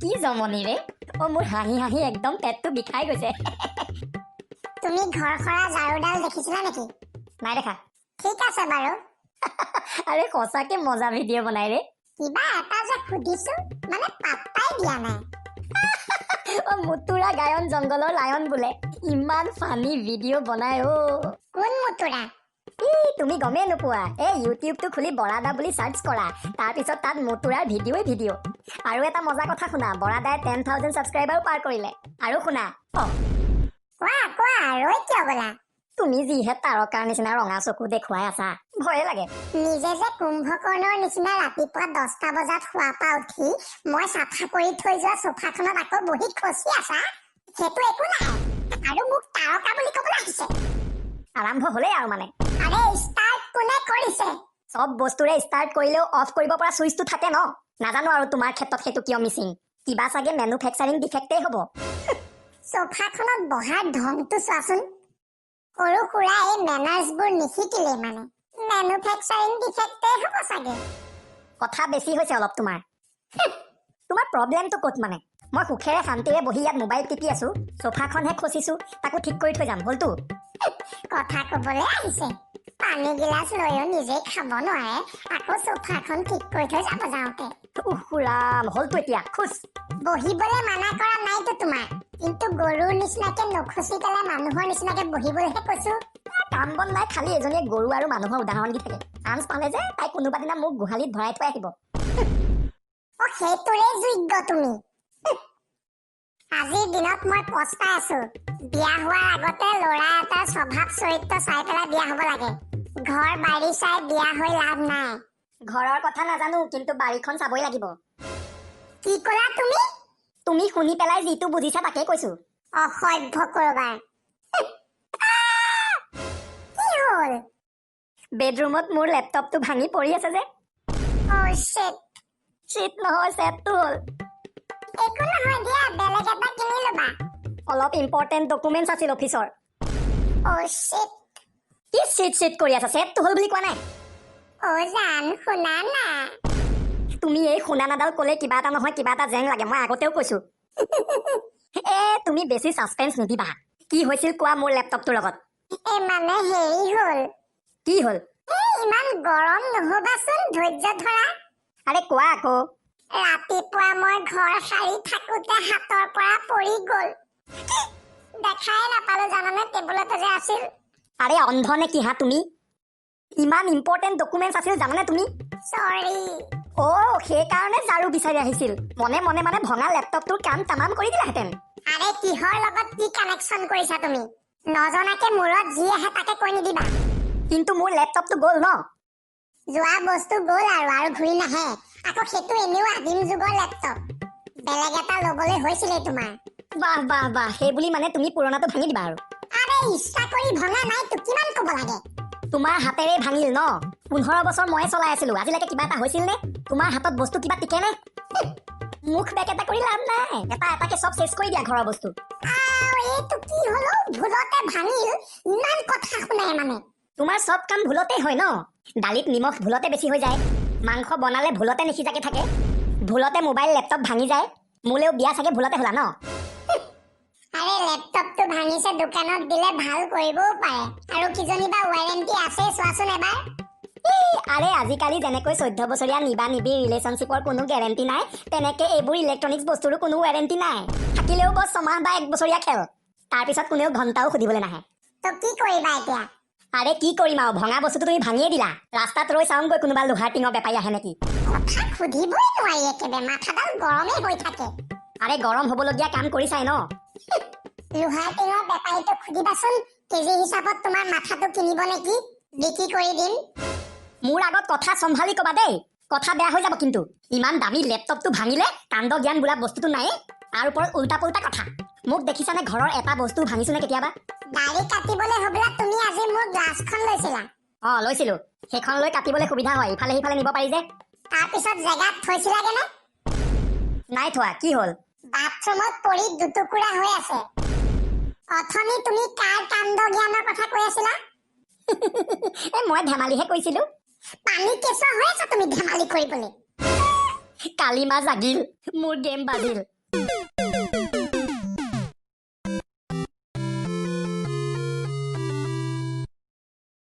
কি জমনি ৰে! অ, মোৰ হাঁহি হাঁহি একদম পেটটো বিষাই গৈছে। তুমি ঘৰ সৰা ঝাৰুডাল দেখিছিলা নেকি? নাই দেখা। ঠিক আছে বাৰু। আৰে, সঁচাকে মজা ভিডিঅ' বনাই ৰে। কিবা এটা যে সুধিছো, মানে পাত্তাই দিয়া নাই। অ, মুতুৰা গায়ন জংঘলৰ লায়ন বোলে। ইমান ফানি ভিডিঅ' বনাই অ। কোন মুতুৰা? ই, তুমি গমেই নোপোৱা। এই ইউটিউবটো খুলি বৰাদা বুলি চাৰ্চ কৰা, তাৰপিছত তাত মুতুৰাৰ ভিডিঅ'ই ভিডিঅ'। আৰু এটা মজা কথা শুনা, বৰাদাই 10,000 ছাবস্ক্ৰাইবাৰো পাৰ কৰিলে। আৰু শুনা অ। কোৱা কোৱা, ৰৈ কিয় গলা? তুমি যিহে তাৰকাৰ নিচিনা ৰঙা চকু দেখুৱাই আছা, ভয়ে লাগে। নিজে যে কুম্ভকৰ্ণৰ নিচিনা ৰাতিপুৱা 10টা বজাত শোৱাৰ পৰা উঠি মই চাফা কৰি থৈ যোৱা চোফাখনত আকৌ বহি খচি আছা, সেইটো একো নাই, আৰু মোক তাৰকা বুলি কবলৈ আহিছে। আৰম্ভ হলেই আৰু মানে। আৰে, ষ্টাৰ্ট কোনে কৰিছে? চব বস্তুৰে ষ্টাৰ্ট কৰিলেও অফ কৰিব পৰা চুইচটো থাকে ন? নাজানো আৰু তোমাৰ ক্ষেত্ৰত সেইটো কিয় মিচিং। কিবা চাগে মেনুফেকচাৰিং ডিফেক্টেই হ'ব। চোফাখনত বহাৰ ঢংটো চোৱাচোন। সৰু সুৰা এই মেনাৰ্ছবোৰ নিশিকিলেই, মানে মেনুফেকচাৰিং ডিফেক্টেই হ'ব চাগে। কথা বেছি হৈছে অলপ তোমাৰ। তোমাৰ প্ৰব্লেমটো ক'ত? মানে মই সুখেৰে শান্তিৰে বহি ইয়াত মোবাইল টিপি আছো, চোফাখনহে খচিছো, তাকো ঠিক কৰি থৈ যাম হ'লতো। কথা কবলৈ আহিছে। পানী গিলাচ লৈও নিজে খাব নোৱাৰে, আকৌ চোফাখন ঠিক কৰি থৈ যাব যাওঁতে। উফ ৰাম, হ'লতো এতিয়া খুচ? বহিবলৈ মানা কৰা নাইতো তোমাক, কিন্তু গৰুৰ নিচিনাকে নখচি পেলাই মানুহৰ নিচিনাকে বহিবলৈহে কৈছো। কাম বন নাই, খালি এজনীয়ে গৰু আৰু মানুহৰ উদাহৰণ দি থাকে। চান্স পালে যে তাই কোনোবা দিনা মোক গোহালিত ভৰাই থৈ আহিব। অ, সেইটোৰে যোগ্য তুমি। আজিৰ দিনত মই পস্তাই আছো। বিয়া হোৱাৰ আগতে ল'ৰা এটাৰ স্বভাৱ চৰিত্ৰ চাই পেলাই বিয়া হ'ব লাগে। ঘৰ বাৰী চাই বিয়া হৈ লাভ নাই। ঘৰৰ কথা নাজানো, কিন্তু বাৰীখন চাবই লাগিব। কি কলা তুমি? তুমি শুনি পেলাই যিটো বুজিছা তাকে কৈছো। অসভ্য কৰবাৰ। কি হ'ল? বেডৰুমত মোৰ লেপটপটো ভাঙি পৰি আছে যে। অ' শ্বিট! চিট নহয়, চেটটো হ'ল। একো নহয় দিয়া, বেলেগ এটা কিনি ল'বা। অলপ ইম্পৰ্টেণ্ট ডকুমেণ্টছ আছিল অফিচৰ। অ' শ্বিট! কি চিট চিট কৰি আছা? চেটটো হ'ল বুলি কোৱা নাই? অ' জান, শুনা না। তুমি এই শুনা নাডাল ক'লে কিবা এটা নহয় কিবা এটা জেং লাগে, মই আগতেও কৈছো। এ, তুমি বেছি ছাছপেঞ্চ নিদিবা। কি হৈছিল কোৱা মোৰ লেপটপটোৰ লগত? এই মানে হেৰি হ'ল। কি হ'ল? এই ইমান গৰম নহবাচোন, ধৈৰ্য ধৰা। আৰে, কোৱা আকৌ। ৰাতিপুৱা মই ঘৰ সাৰি থাকোতে হাতৰ পৰা পৰি গ'ল। দেখাই নাপালো জানানে, টেবুলতে যে আছিল। আৰে, অন্ধ নে কি হা তুমি? ইমান ইম্পৰ্টেণ্ট ডকুমেণ্টছ আছিল জানানে তুমি? চৰি। অ', সেইকাৰণে ঝাৰু বিচাৰি আহিছিল। মনে মনে মানে ভঙা লেপটপটোৰ কাম তামাম কৰি দিলাহেঁতেন। আৰে, কিহৰ লগত কি কানেকশ্যন কৰিছা তুমি? নজনাকে মূৰত যি আহে তাকে কৈ নিদিবা। কিন্তু মোৰ লেপটপটো গ'ল ন? যোৱা বস্তু গ'ল আৰু, আৰু ঘূৰি নাহে। আকৌ সেইটো এনেও আদিম যুগৰ লেপটপ, বেলেগ এটা ল'বলৈ হৈছিলেই তোমাৰ। বাহ বাহ বাহ! সেই বুলি মানে তুমি পুৰণাটো ভাঙি দিবা আৰু? আৰে, ইচ্ছা কৰি ভঙা নাইতো, কিমান ক'ব লাগে? তোমাৰ হাতেৰে ভাঙিল ন? 15 বছৰ ময়ে চলাই আছিলো, আজিলৈকে কিবা এটা হৈছিল নে? তোমাৰ হাতত বস্তু কিবা টিকে নে? মুখ বেক এটা কৰি লাভ নাই। এটা এটাকে চব চেচ কৰি দিয়া ঘৰৰ বস্তু। আও, এইটো কি হ'ল অ'? ভুলতে ভাঙিল, ইমান কথা শুনাই মানে। তোমাৰ চব কাম ভুলতে হয় ন? দালিত নিমখ ভুলতে বেছি হৈ যায়, মাংস বনালে ভুলতে নিসিজাকে থাকে, ভুলতে মোবাইল লেপটপ ভাঙি যায়। মোলেও বিয়া চাগে ভুলতে হলা ন? আৰে, লেপটপটো ভাঙিছে, দোকানত দিলে ভাল কৰিবও পাৰে, আৰু কিজনিবা ৱাৰেণ্টি আছে, চোৱাচোন এবাৰ। আৰে, আজিকালি যেনেকৈ 14 বছৰীয়া নিবা নিবি ৰিলেশ্যনশ্বিপৰ কোনো গেৰেণ্টি নাই, তেনেকে এইবোৰ ইলেক্ট্ৰনিক্স বস্তুৰো কোনো ৱাৰেণ্টি নাই। থাকিলেও বছ ছমাহ বা এক বছৰীয়া খেল, তাৰপিছত কোনেও ঘণ্টাও সুধিবলৈ নাহে। তো কি কৰিবা এতিয়া? আৰে, কি কৰিম আৰু, ভঙা বস্তুটো তুমি ভাঙিয়ে দিলা। ৰাস্তাত ৰৈ চাওঁগৈ কোনোবা লোহাৰ টিঙৰ বেপাৰী আহে নেকি। কথা সুধিবই নোৱাৰি, একেবাৰে মাথাডাল গৰমেই হৈ থাকে। আৰে, গৰম হ'বলগীয়া কাম কৰিছাই ন? লোহাৰ টিঙৰ বেপাৰীটোক সুধিবাচোন, কেজি হিচাপত তোমাৰ মাথাটো কিনিব নেকি, বিক্ৰী কৰি দিম। মোৰ আগত কথা চম্ভালি কবা দেই, কথা বেয়া হৈ যাব কিন্তু। ইমান দামী লেপটপটো ভাঙিলে, কাণ্ড জ্ঞান বোলা বস্তুটো নায়েই, তাৰ ওপৰত উল্টা পুল্টা কথা। মোক দেখিছানে ঘৰৰ এটা বস্তু ভাঙিছোনে কেতিয়াবা? দাড়ি কাটিবলৈ হ'বলা তুমি আজি মোৰ গ্লাছখন লৈছিলা? অ, লৈছিলো। সেইখন লৈ কাটিবলৈ সুবিধা হয়, ইফালে সিফালে নিব পাৰি যে। তাৰপিছত জেগাত থৈছিলাগে নে? নাই থোৱা। কি হ'ল? বাথৰুমত পৰি দুটুকুৰা হৈ আছে। অথনি তুমি কাৰ কাণ্ড জ্ঞানৰ কথা কৈ আছিলা? এ, মই ধেমালিহে কৈছিলো। পানী কেঁচুৱা হৈ আছা তুমি ধেমালি কৰিবলৈ। কালি মা জাগিল, মোৰ গেম বাজিল।